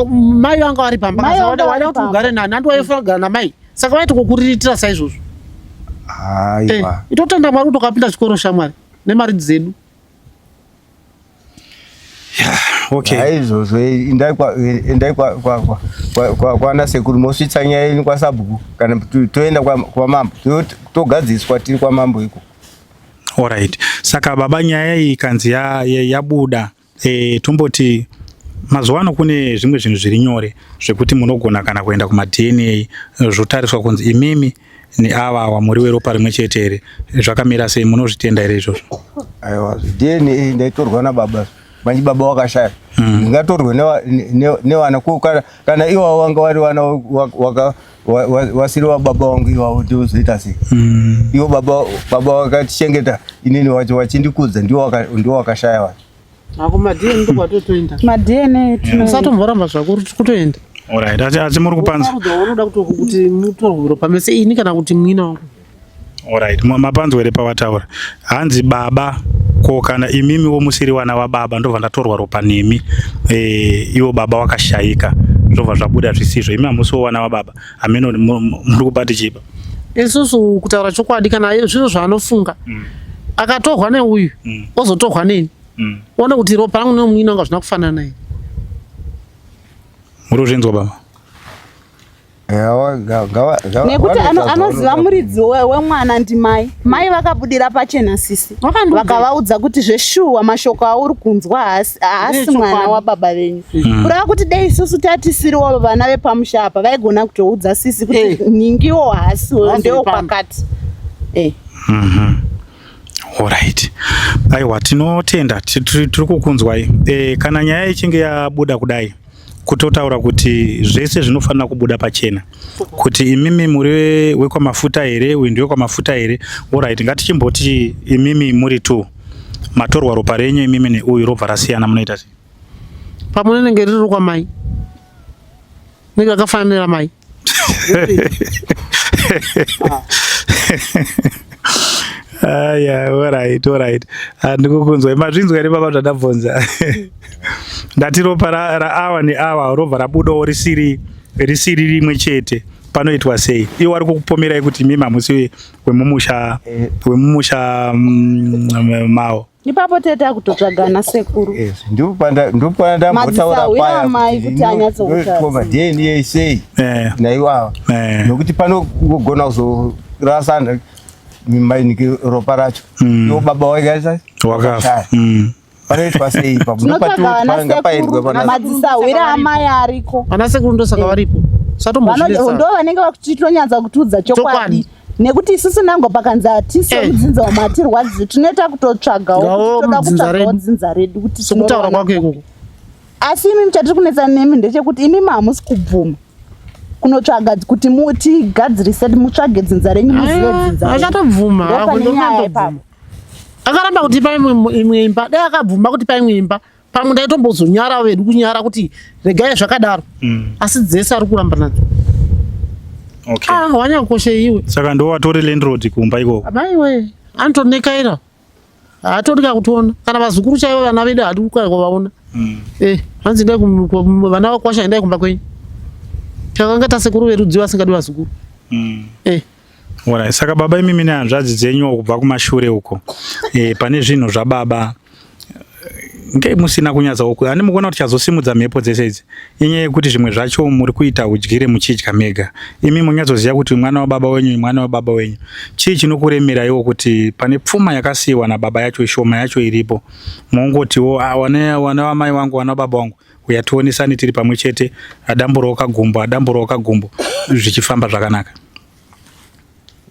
mai vanga vari pamba waida kuti ugare nani handi waifanira kugara namai saka vaiti kukuriritira saizvozvo. Aiwa. Itotenda Mwari kuti ukapinda chikoro shamwari nemari dzedu. Okay. Haizvozvo endai kwana sekuru mosvitsa nyaya yenyu kwasabhuku kana toenda kwamambo togadziswa tiri kwamambo iko. Alright. Saka baba nyaya iyi kanzi yabuda tomboti mazuva ano kune zvimwe zvinhu zviri nyore zvekuti munogona kana kuenda kuma DNA zvotariswa kunzi imimi neava ava muri weropa rimwe chete here zvakamira sei munozvitenda here izvozvo? Aiwa DNA ndaitorwa nababa manje baba wakashaya ndingatorwe nevana kana iwavo vanga vari vana Wasiri wababa wangu iwavo tozoita sei? Ivo baba baba vakatichengeta inini wacho wachindikudza ndiwo ndiwo wakashaya wacho. Ako maDNA ndokwatotoenda. MaDNA tinoenda. Usatomboramba zvako uri kutoenda. Alright, asi muri kupanza. Usarudzwa unoda kuti mutorwe ropa mese ini kana kuti mwina wangu. Alright, mapanzwa here pawataura? Hanzi baba ko kana imimiwo musiri wana wababa ndobva ndatorwa ropa nemi iwo baba wakashaika zvobva zvabuda zvisizvo imi hamusiwo wana wababa hameno muri kubati chipa Isusu kutaura chokwadi kana zviro zvaanofunga akatorwa neuyu ozotorwa neni one kuti ropa rangu nemunin'ina wangu hazvina kufanana here. Muri kuzvinzwa baba? Nekuti anoziva muridzi wemwana ndimai. Mai vakabudira pachena sisi vakavaudza kuti zveshuwa mashoko auri kunzwa haasi mwana wababa venyu. Kureva kuti dei isusu tatisiriwo vana vepamusha apa vaigona kutoudza sisi kuti nhingiwo haasiwo ndewokwakati. Alright. Aiwa tinotenda tiri kukunzwai. Kana nyaya ichinge yabuda kudai kutotaura kuti zvese zvinofanira kubuda pachena kuti imimi muri wekwamafuta here uyu ndiwe kwamafuta here. Alright, ngatichimboti imimi muri two matorwa ropa renyu imimi neuyu robva rasiyana munoita sei? Pamwe rinenge riri kwamai rinenge rakafanana neramai. Aya, alright, alright. Handikukunzwa. Mazvinzwa here baba zvandabvunza? Ndati ropa raawa neawa robva rabudawo risiri rimwe chete. Panoitwa sei? Iwo ari kukupomerai kuti imimi hamusi wemumusha mawo. Ipapo tete akutotsvaga ana sekuru. Yes, ndopandambotaura paya kuti anyatsokuta DNA sei naiwawa nokuti panogona kuzorasana ropa racho. Iwo baba wake wakafa. Panoitwa sei ipapo? Tinotsvaga vana sekuru, madzisahwira amai ariko. Vana sekuru ndosaka varipo. Usatombozvinetsa. Ndo vanenge vachitonyatsa kutiudza chokwadi. Nekuti isusu nango pakanzi hatisi mudzinza wamatirwadzi tinoita kutotsvagawo toda kutsvagawo dzinza redu kuti sokutaura kwako ikoko. Asi imi chatiri kunetsa nemi ndechekuti imi hamusi kubvuma kunotsvaga kuti mutigadzirise mutsvage dzinza renyu muzive dzinza renyu. Achatobvuma akaramba kuti pa imwe imba dai akabvuma kuti pa imwe imba pamwe ndaitombozonyara vedu kunyara kuti regai zvakadaro. Asi dzese ari kuramba nadzo. Okay. Wanyakoshe iwe. Saka ndo watori landlord kumba ikoko. Amaiwe, anotonekaira. Haatodi kutiona. Kana vazukuru chaivo vana vedu haadi kuvaona. Hanzi endai vana vakwasha endai kumba kwenyu. Takanga tasekuru vedu dziva asingadi vazukuru. Alright, saka baba imimi nehanzvadzi dzenyu kubva kumashure uko. Pane zvinhu zvababa nge musina kunyatsa uku. Ani mukuona kuti chazosimudza mhepo dzese idzi inyaya yekuti zvimwe zvacho muri kuita udyire muchidya mega. Imi munyatsoziva kuti mwana wababa wenyu mwana wababa wenyu. Chii chinokuremeraiwo kuti pane pfuma yakasiyiwa nababa yacho ishoma yacho iripo. Mongotiwo wana wamai wangu wana baba wangu uya tionesane tiri pamwe chete adamburawo kagumbo adamburawo kagumbo zvichifamba zvakanaka.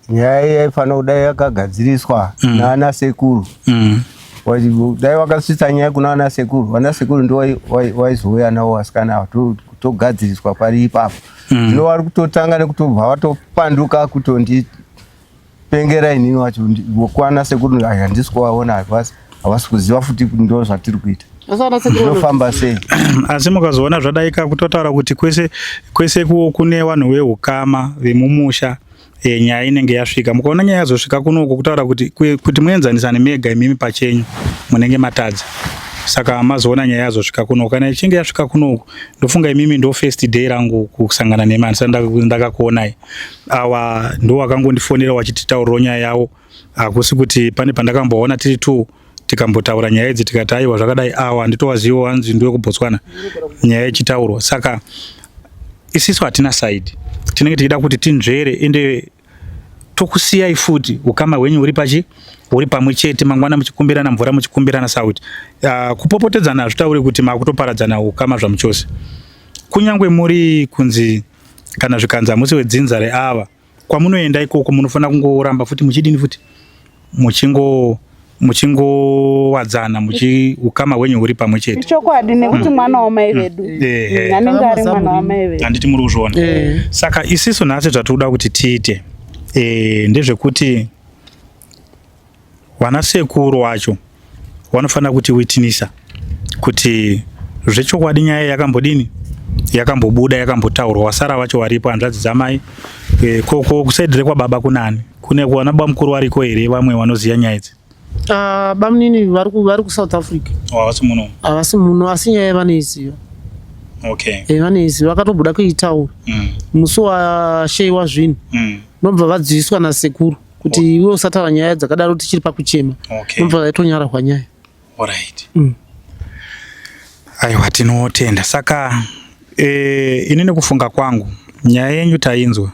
Nyaya yaifanira kudai yakagadziriswa naana sekuru. Dai wakasvitsa nyaya kuna ana sekuru, vana sekuru ndo waizouya navo vasikana ava togadziriswa pari ipapo. Zvino vari kutotanga nekutobva vatopanduka kutondipengera inini wacho kwana sekuru handisi kuvaona havasi kuziva futi ndo zvatiri kuita. Zvinofamba sei? Asi mukazoona zvadaika kutotaura kuti kwese kwese kune vanhu veukama vemumusha nyaya inenge yasvika. Mukaona nyaya yazosvika kunoku kutaura kuti kuti muenzanisane mega imimi pachenyu munenge matadza. Saka mazoona nyaya yazosvika kunoku. Kana ichinge yasvika kunoku ndofunga imimi ndo first day rangu kusangana nemi handisati ndakakuonai. Awa ndo wakangondifonera wachititaurirawo nyaya yavo. Hakusi kuti pane pandakamboona tiri two tikambotaura nyaya idzi tikati aiwa zvakadai awa handitowaziwo hanzi ndiwe kuBotswana nyaya ichitaurwa. Saka isisu hatina side, tinenge tichida kuti tinzvere ende tokusiyai futi ukama hwenyu huri pachi huri pamwe chete, mangwana muchikumbirana mvura muchikumbirana sauti. Kupopotedzana hazvitauri kuti makutoparadzana ukama zvamuchose. Kunyangwe muri kunzi kana zvikanzi hamusi wedzinza reava, kwamunoenda ikoko munofanira kungoramba futi muchidini futi Muchingowadzana muchi ukama hwenyu huri pamwe chete. Ichokwadi nekuti mwana wamai vedu. Anenge ari mwana wamai vedu. Handiti muri kuzviona? Saka isisu nhasi zvatinoda kuti tiite ndezvekuti vana sekuru wacho vanofanira kuti witnessa kuti zvechokwadi nyaya yakambodini, yakambobuda, yakambotaurwa. Wasara wacho waripo, hanzvadzi dzamai, ko kusaidi rekwababa kunani? Kune vana bamukuru variko here vamwe vanoziva nyaya idzi? Ah, bamunini vari kuSouth Africa. Havasi muno? Havasi muno, asi nyaya vanoiziva. Vanoiziva, vakatobuda kuitaura musi washeyiwa zvinhu. Nobva vadziviswa nasekuru kuti iwe usataura nyaya dzakadaro tichiri pakuchema. Nobva vaitonyarahwa nyaya. Alright. Aiwa, tinotenda. Saka inini kufunga kwangu, nyaya yenyu tainzwa,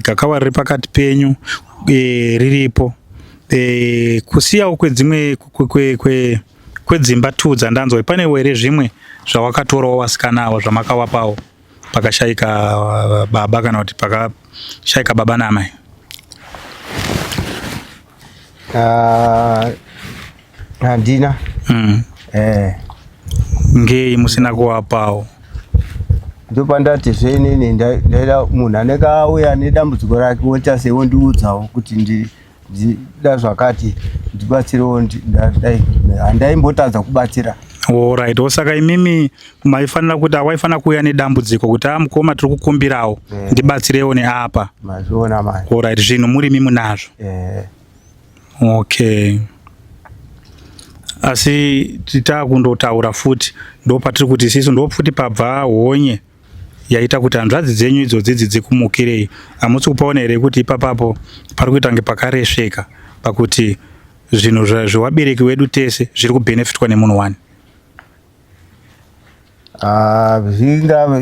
gakava riri pakati penyu riripo, kusiyawo kwedzimwe kwedzimba tu dzandanzwa, panewo here zvimwe zvawakatorawo vasikana ava zvamakavapawo pakashaika baba kana kuti pakashaika baba naamai? Handina. Ngei musina kuvapawo? Ndopandati zvenini ndaida munhu anenge auya nedambudziko rake woita sei, wondiudzawo kuti ndida zvakati, ndibatsirewo. Dai handaimbotadza kubatsira. Alright, saka imimi maifanira kuti awaifanira kuuya nedambudziko kuti a mukoma, tiri kukumbirawo, ndibatsirewo neapa. Mazviona mani. Alright, zvinhu murimi munazvo. Okay, asi titakundotaura futi, ndo patiri kuti isisu ndo futi pabva honye yaita kuti hanzvadzi dzenyu idzodzi idzi dzikumukirei. Hamusi kupaona here kuti ipapapo pari kuita kunge pakaresveka pakuti zvinhu zvevabereki wedu tese zviri kubhenefitwa nemunhu wani? Ah, zvinga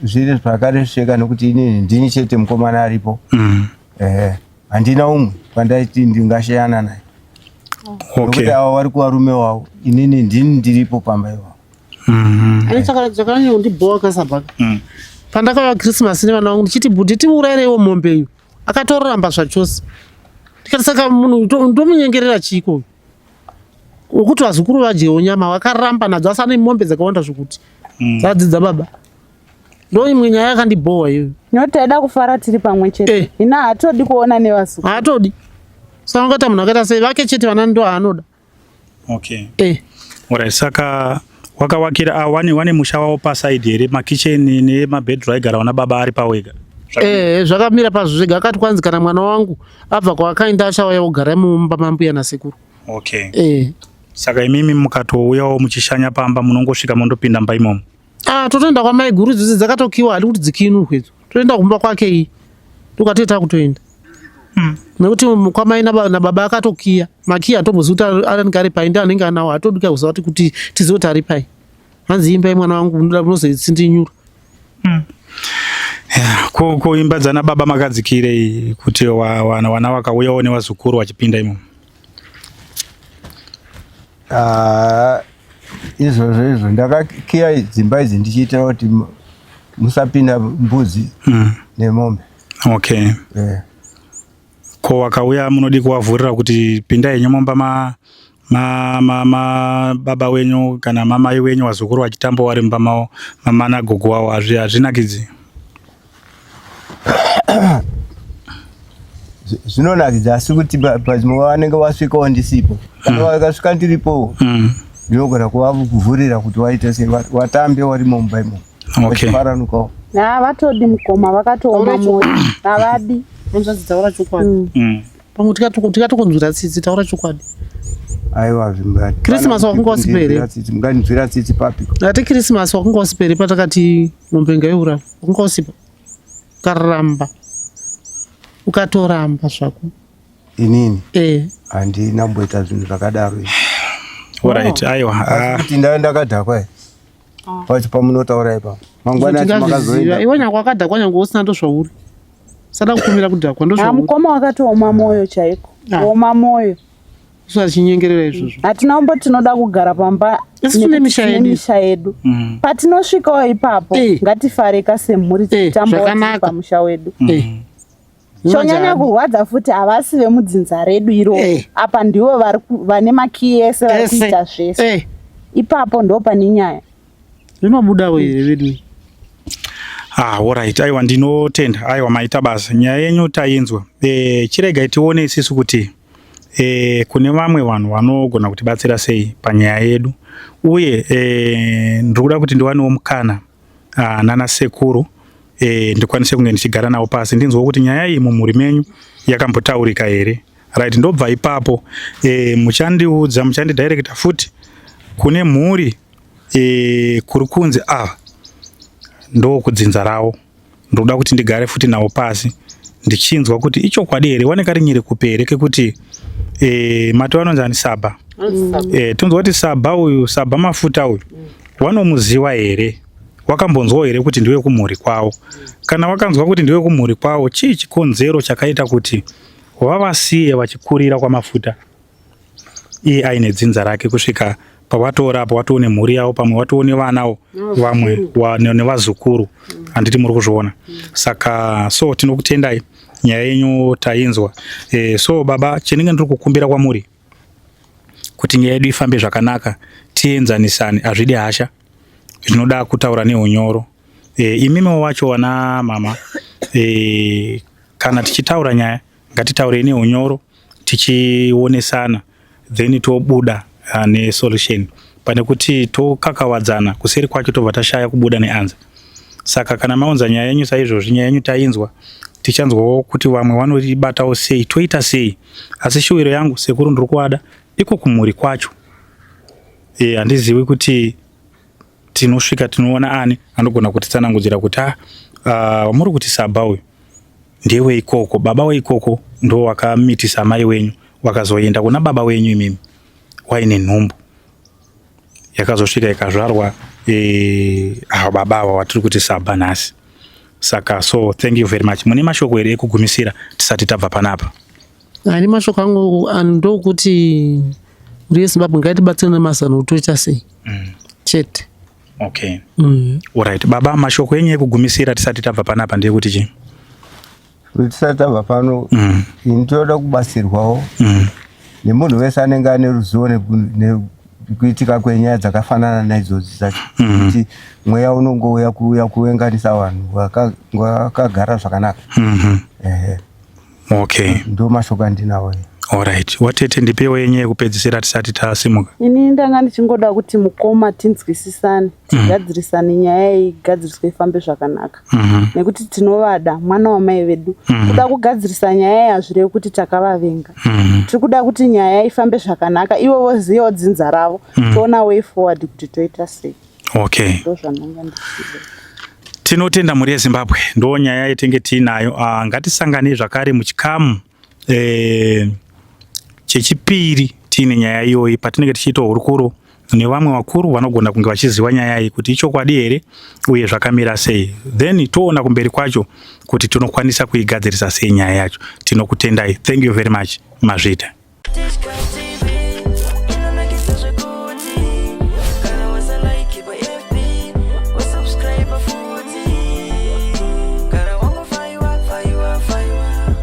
zviri zvakaresveka nekuti inini ndini chete mukomana aripo. Handina umwe pandaiti ndingasheyana naye, nekuti avo vari kuvarume wavo, inini ndini ndiripo pamba ivavo. Ane chakanyanya kundibhowa kasabhaka, pandakauya Christmas nevana vangu ndichiti, "Bhudhi, tiurayireiwo mombe iyo," akatoramba zvachose. Ndikati, "Saka munhu ndomunyengerera chiiko wekuti vazukuru vadyewo nyama?" Vakaramba nadzo, asi ane mombe dzakawanda zvokuti dzadzidza baba. Ndo imwe nyaya yakandibhowa iyoyo. Nekuti taida kufara tiri pamwe chete. Ina hatodi kuona nevazukuru. Haatodi. Saka ungaita munhu akaita sei? Vake chete vana ndo haanoda. Alright, saka wakawakira wane musha wavo pasaidi here, makicheni nemabedroom aigara vana baba ari pawega? Eh, zvakamira pazvo zvega. Akati kwanzi kana mwana wangu abva kwaakaenda achauya kugara mumba mambuya nasekuru. Saka imimi mukatouyawo muchishanya pamba, munongosvika mondopinda mba imomo? Ah, totoenda kwamai guru. Dzose dzakatokiwa, hadi kuti dzikinurwe idzo. Toenda kumba kwake iyi, ndokatoita kutoenda, nekuti kwamai nababa akatokiya makiya. Hatombozivi kuti anenge ari pai, ndi anenge anawo. Hatodi kuziva kuti tizive kuti ari pai. Hanzi, "Imba yemwana wangu unozoitsindinyura." Yeah, ko imba dzana baba makadzikirei kuti wana vakauyawo nevazukuru vachipinda imomo? Ah, izvozvo izvo ndakakiya dzimba idzi ndichiitira kuti musapinda mbudzi nemombe. Ko vakauya munodi kuvavhurira kuti pindai henyu mumba ma baba wenyu kana mamai wenyu, vazukuru vachitamba vari mumba mavo, mama nagogo wavo? Hazvinakidzi? Zvinonakidza, asi kuti pazvimwe vanenge vasvikawo ndisipo. Kana vakasvika ndiripo, ndinogona kuvavhurira kuti waite sei, watambe warimo mumba imomo, vachifaranukawo. Havatodi mukoma, vakatooma mwoyo, havadi. Hanzvadzi, taura chokwadi. Pamwe tikatokunzwira tsitsi. Taura chokwadi. Aiwa. Christmas wakunga wasipo here? Munganzwira tsitsi papi? Ati Christmas wakunga wasipo here patakati mombe ngaiura? Wakunga wasipo? Ukaramba, ukatoramba zvako. Inini? Eh. Handina kumboita zvinhu zvakadaro izvi. Alright, aiwa. Asi kuti ndave ndakadhakwa here pacho pamunotaura ipapo? Mangwana acho Tingazviziva. makazoenda. Iwe nyangwe wakadhakwa, nyangwe usina, ndozvauri. Sada kukumira kudhakwa, ndozvauri. Mukoma wakatooma mwoyo chaiko. Kuoma mwoyo. Usachinyengerera izvozvo. Hatina kumboti tinoda kugara pamba Isu tine nekuti misha tine yedu. Misha yedu. Patinosvikawo ipapo, ngatifareka semhuri, tichitambawo tiri Zvakanaka. pamusha wedu. Chonyanya kurwadza futi havasi vemudzinza redu iro Eh. apa ndivo vari ku- vane makiyi ese vari Ese. kuita zvese Eh, ipapo ndo pane nyaya. Zvinobudawo here vedu? Ah, alright. Aiwa, ndinotenda. Aiwa, maita basa. Nyaya yenyu tainzwa. Chiregai tione isisu kuti kune vamwe vanhu vanogona kutibatsira sei panyaya yedu. Uye ndiri kuda kuti ndiwanewo mukana nana sekuru ndikwanise kunge ndichigara navo pasi ndinzwe kuti nyaya iyi mumhuri menyu yakambotaurika here. Right, ndobva ipapo muchandiudza, muchandidirecta futi kune mhuri kuri kunzi ava ndokudzinza ravo. Ndoda kuti ndigare futi navo pasi ndichinzwa kuti ichokwadi here, waneka rinyere kupi here kekuti mati vanonzi ani, Saba. Tonzwa kuti Saba uyu, Saba Mafuta uyu, wanomuziva here? Wakambonzwawo here kuti ndiwe kumhuri kwavo? Kana wakanzwa kuti ndiwe kumhuri kwavo, chii chikonzero chakaita kuti vavasiye vachikurira kwaMafuta, iye aine dzinza rake, kusvika pavatora apo watoone mhuri yavo, pamwe watoone vanawo vamwe nevazukuru? Handiti muri kuzviona? Saka so tinokutendai, nyaya yenyu tainzwa. So baba, chinenge ndiri kukumbira kwamuri kuti nyaya yedu ifambe zvakanaka, tienzanisane, hazvidi hasha, zvinoda kutaura neunyoro. Imimiwo wacho wana mama, kana tichitaura nyaya, ngatitaurei neunyoro tichionesana, then tobuda nesolution, pane kuti tokakawadzana kuseri kwacho tobva tashaya kubuda neanza. Saka kana maunza nyaya yenyu saizvozvi, nyaya yenyu tainzwa, tichanzwawo kuti vamwe vanoibatawo sei, toita sei. Asi shuwiro yangu, sekuru, ndiri kuvada iko kumhuri kwacho. Handizivi kuti tinosvika tinoona ani anogona kutitsanangudzira kuti muri kuti Saba uyu ndewe ikoko, baba weikoko ndo wakamitisa mai wenyu, wakazoenda kuna baba wenyu imimi waine nhumbu yakazosvika ikazvarwa ava baba ava watiri kuti Saba nhasi. Saka so thank you very much. Mune mashoko here ekugumisira tisati tabva panapa? Ani mashoko angu ndokuti mhuri yeZimbabwe ngaitibatsire nemazano kuti toita sei chete. Okay. Alright, baba, mashoko enyu ekugumisira tisati tabva panapa ndeyekuti chii? Kuti tisati tabva pano, ini toda kubatsirwawo nemunhu wese anenge ane ruzivo nekuitika kwenyaya dzakafanana naidzodzo dzacho, kuti mweya unongouya kuuya kuvenganisa vanhu vakagara zvakanaka. Ehe. Ndo mashoko andinawo. Alright, watete, ndipewo yenyu yekupedzisira tisati tasimuka. Ini ndanga ndichingoda kuti mukoma tinzwisisane, tigadzirisane, nyaya iyi igadziriswe, ifambe zvakanaka, nekuti tinovada, mwana wamai vedu. Kuda kugadzirisa nyaya iyi hazvirevi kuti takavavenga. Tiri kuda kuti nyaya ifambe zvakanaka, ivo vozivawo dzinza ravo, toona way forward kuti toita sei. Ndo zvananga ndichida. Tinotenda, mhuri yeZimbabwe. Ndo nyaya yetenge tiinayo. Ngatisanganei zvakare muchikamu chechipiri tiine nyaya iyoyi, patinenge tichiita hurukuro nevamwe vakuru vanogona kunge vachiziva nyaya iyi kuti ichokwadi here uye zvakamira sei, then toona kumberi kwacho kuti tinokwanisa kuigadzirisa sei nyaya yacho. Tinokutendai, thank you very much, mazvita. Disco.